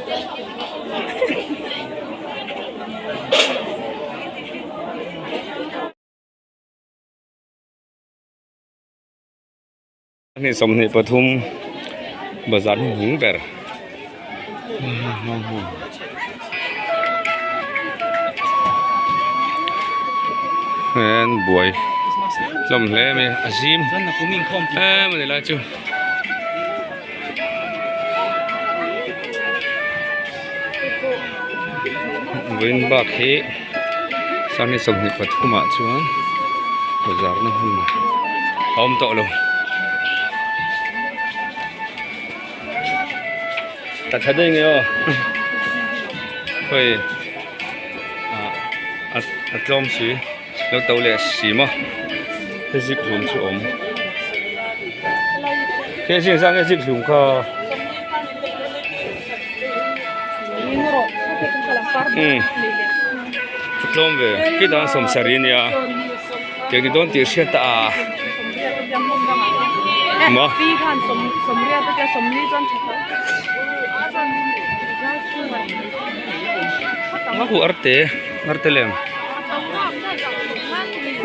Hnih 23 bazar hi hming ber hian buai hlawm hle mai a a zim em a ni lai chu. Vawiin bak hi sanghnih 23 ah chuan bazar na hmun a awm tawh lo ta tha daih nge aw hei ah a tlawm si lo to leh si maw hei zik hlum chu a awm hei zing zang nge zik hlum kha umm a tlawm ve khi dan 70 ania tiang ni dawn tih hriat a maw. A huh arte arte lem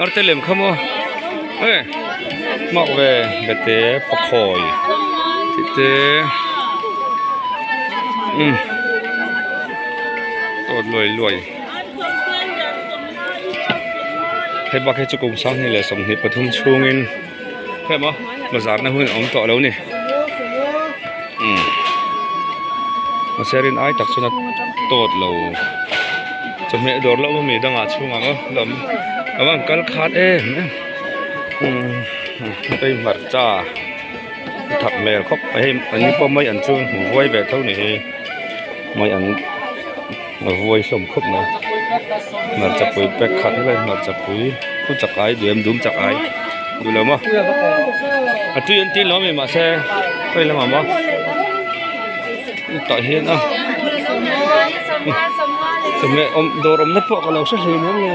arte lem kha maw e mak ve bete pakhawi tih te umm tawt luai luai hei bak hi chu kum 2023 chhungin hei maw bazar na hun a awm tawh lo ni umm mahse rin ai tak chuan a tawt lo chawhmeh dawr loh ami dangah chhungah maw la awm a van kal khat em em umm hei hmarcha a that hmel khawp mai hei an ni pawh mai an chu vuai ve tho ni hi mai an a vuai hlawm khawp mai hmarcha pui pack khat helai hmarcha pui khu chak ai duh em dum chak ai duh lo maw a tui an tin lo ami mahse hei lamah maw tah hian a chawhmeh awm dawr awmna pawh ka lo hre hlei mai le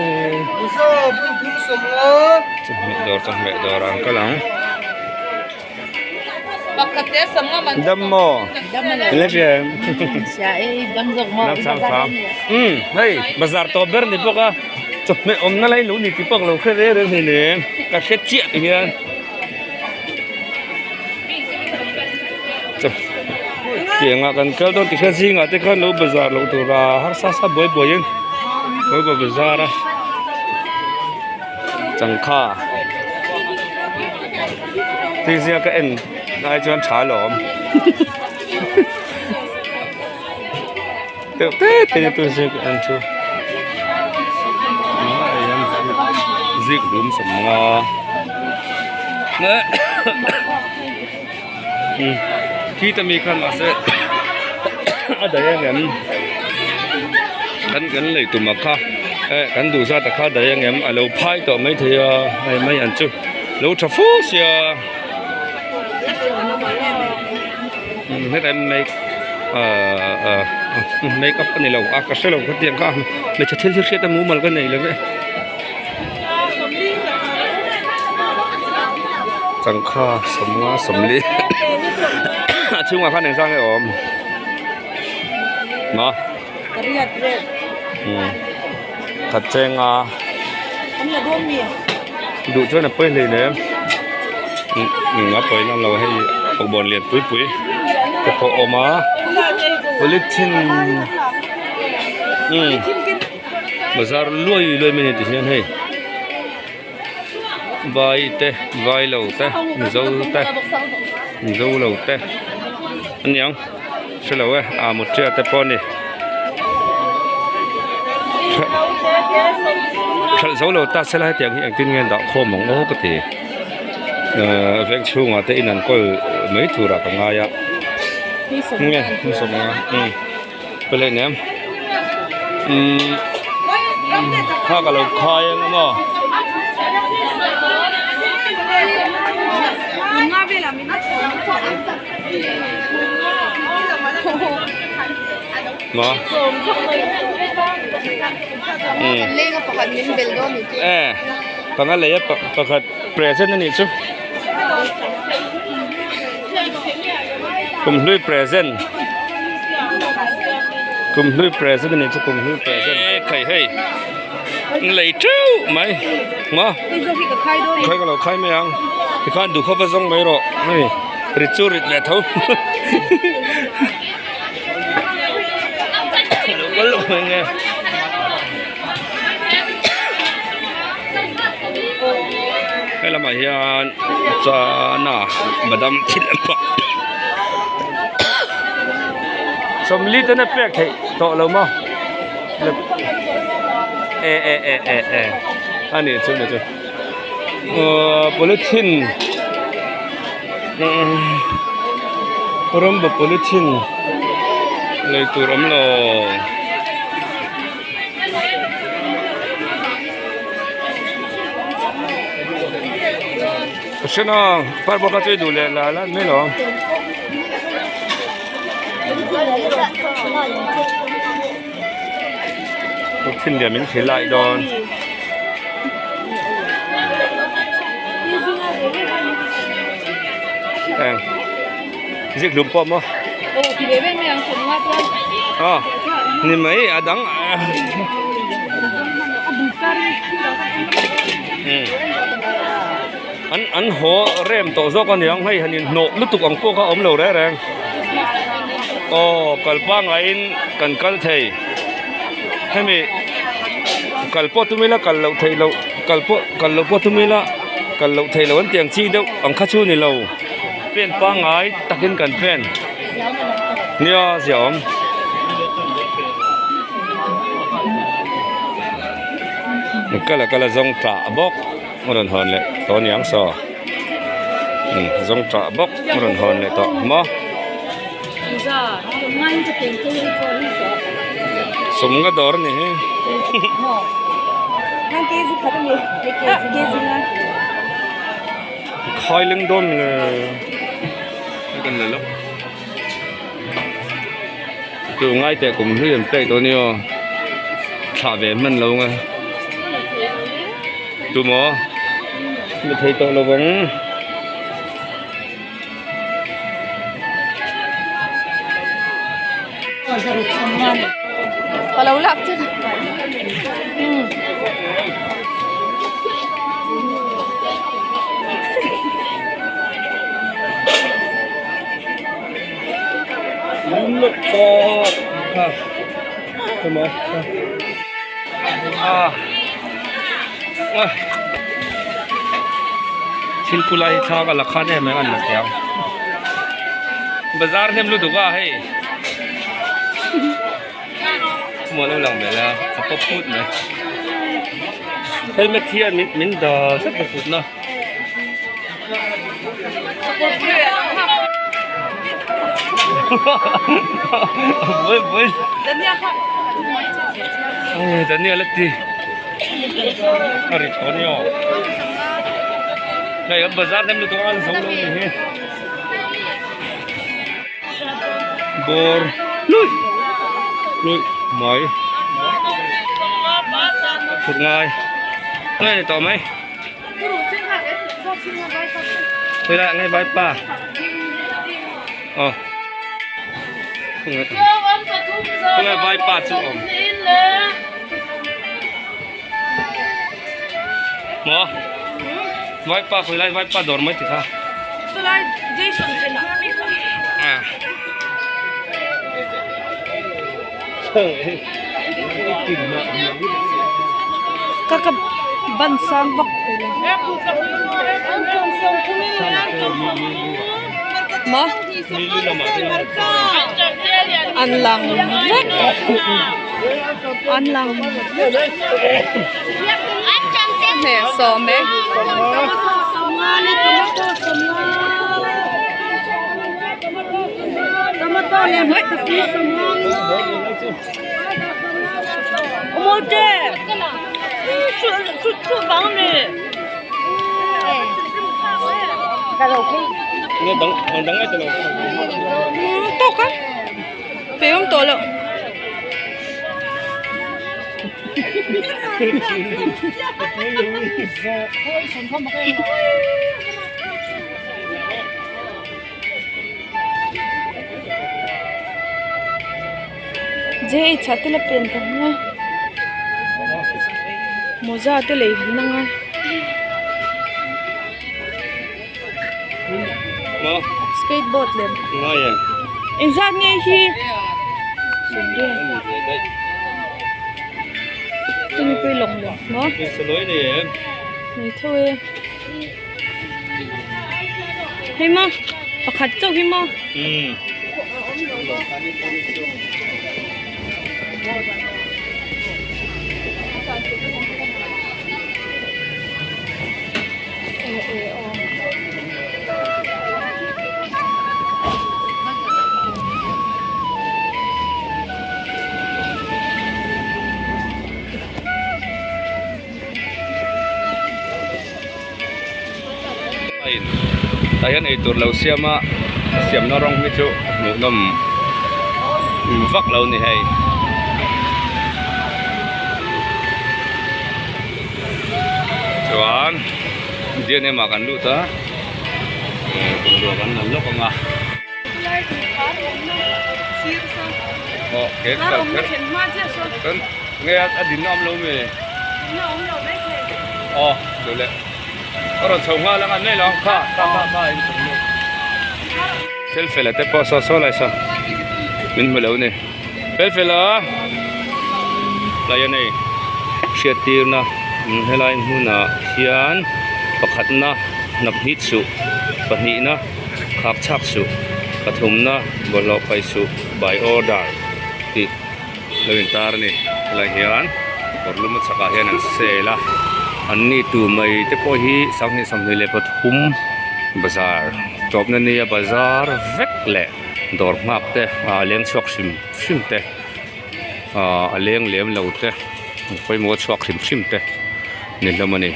chawhmeh dawr chawhmeh dawr ah an kal ang. Dam maw umm hei bazar tawp ber ni bawk a chawhmeh awmna lai lo ni tih pawh ka lo hre reng reng hleinem ka hre chiah ti hian tianga kan kal dawn tikhian zingah te khan lo bazar loh tur a harsa sa buai buaiin lo va bazar a changkha. Tui zia ka en lai chuan tha alawm deuh te te in tui zia ka en chu zik dum 50 khi ta mi khan mahse a daih ang em kan kan lei tum a kha eh kan duh zat a kha daih ang em a lo phai tawh maithei a hei mai an chu lo tha fu sia hetlai make ah make up a ni lo a ka hrelo khatiang kha hmeichhe thil hi hriat a mumal ka nei lo ve. Changkha 50 40 a chhungah khan engzang nge awm maw umm khat chenga duh chuan a pawi hleinem umm a pawi ngam lo hei bawkbawn lian pui pui te pawh a awm a polythene umm. Bazar luai luai mai a ni ti hian hei vai te vai lo te mizo te mizo lo te a niang hrelo e ah mutria te pawh a ni hralh zo lo ta sela hetiang hi engtin nge an dah khawm ang aw ka ti ahh veng chhungah te in an kawl mai turah ka ngai a nge umm. Pele nem umm kha ka lo khai ang maw maw umm e panga lei a pakhat present anih chu kumhlui present. Kumhlui present anih chu kumhlui present e khai hei lei teuh mai maw khai ka lo khai mai ang tikhan duh khawp a zawng mai rawh hei rit chu rit leh tho lo kal loh mai nge. He lamah hian chana badam thil an phah sawmli ten a pek theih tawh lo maw e e e e e a nih chu ni chu uhh polythene rawng polythene lei tur awm lo. Ka hre lo parbo kha chu i duh leh la la mai lo thin lian min thil lai dawn eng zik hlum pawh maw aw ni mai a dang an an haw rem tawh zawk a niang hei han inhnawh lutuk ang pawh kha a awm lo reng reng aw kal pangaiin kan kal thei hemi kal pawh tum ila kal loh theih loh kal pawh kal loh pawh tum ila kal loh theih loh an tih ang chi deuh ang kha chu a ni lo. Pen pangngai takin kan pen nia ziah awm. Kala kala zawng tah bawk a rawn hawn leh tawh a niang saw zawng tah bawk a rawn hawn leh tawh maw. Sawmnga dawr a ni hi. Khai leng dawn le hei kan la lawk chu ngai teh kum hlui an pek dawn nia thlah ve hman lo ang a tumaw mi thei tawh lo vang. Ka lo lak che. Thil pu lai hi thla ka la khan em em a ni thei ang bazar hnem lutuk a hei muan lo lang hmel a a pawp phut mai helmet hian min min dal zet a putna. Daniel a ti a ri thaw nia hei a bazar hnem lutuk a an zo lo ni hi bawr luih luih mai thut ngai ngai ni tawh mai. Khawilai ah nge vaipa aw khawnge vaipa chu awm maw vaipa khawilai vaipa dawr mai tikha Ka ka ban sang vak maw an lang vek an lang vek hnehsawm e. Tawk a pe awm tawh loh. JH ah te la pen ka hmu a mawza te lei han ang a skateboard lem engzat nge hi chumi pawh hi lawng lem maw nei tho e. Hei maw pakhat chauh hi maw. Tah hian eitur lo siam a siamna rawng hi chu hmuhnawm vak lo a ni hei. Chuan D and M ah kan lut a bungrua kan la lawk ang a. Aw ke kal kher nge a dinna awm lo mi? Aw duh leh ka rawn chho nghal ang a nei lo ang kha kha kha kha in chhung nu fel fel a te pawh saw saw lai saw min hmu lo ni fel fel a lai a nei hriat tirna helai hmunah hian pakhatna hnap hit suh pahnihna khak chhak suh pathumna bawlhhlawh paih suh by order tih. Lo intar a ni helai hian kawr lum a chhakah hian an sale a an ni tu mai te pawh hi 2023 bazar tawpna nia bazar vek leh dawr nghak te ah leng chhuak hrim hrim te ah a leng lem lo te pawimawh a chhuak hrim hrim te ni hlawm a ni.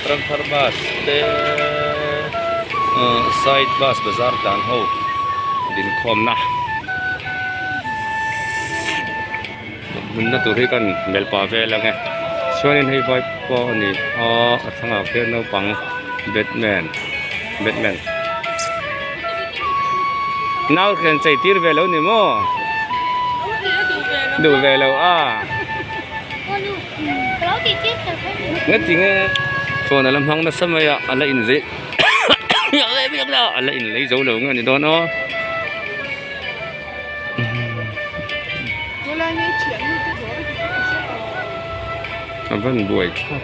Ramthar bus te ahh side bus bazar tlan ho dinkhawmna hmunna tur hi kan melh pah vel ang e chuanin hei vai pawh a ni a a thlangah khian naupang batman batman nau hian chei tir ve lo ni maw duh ve lo a. Ngatinge phone a la hmang nasa mai a a la inzei a la inlei zo lo nge a ni dawn aw. A van buai thlak.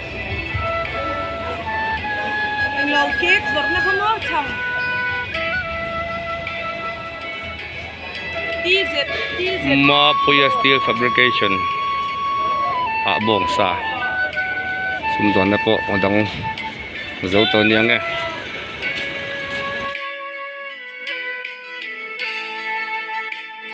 Mapuia steel fabrication ah bawngsa sumdawnna pawh a dang zo tawh aniang e.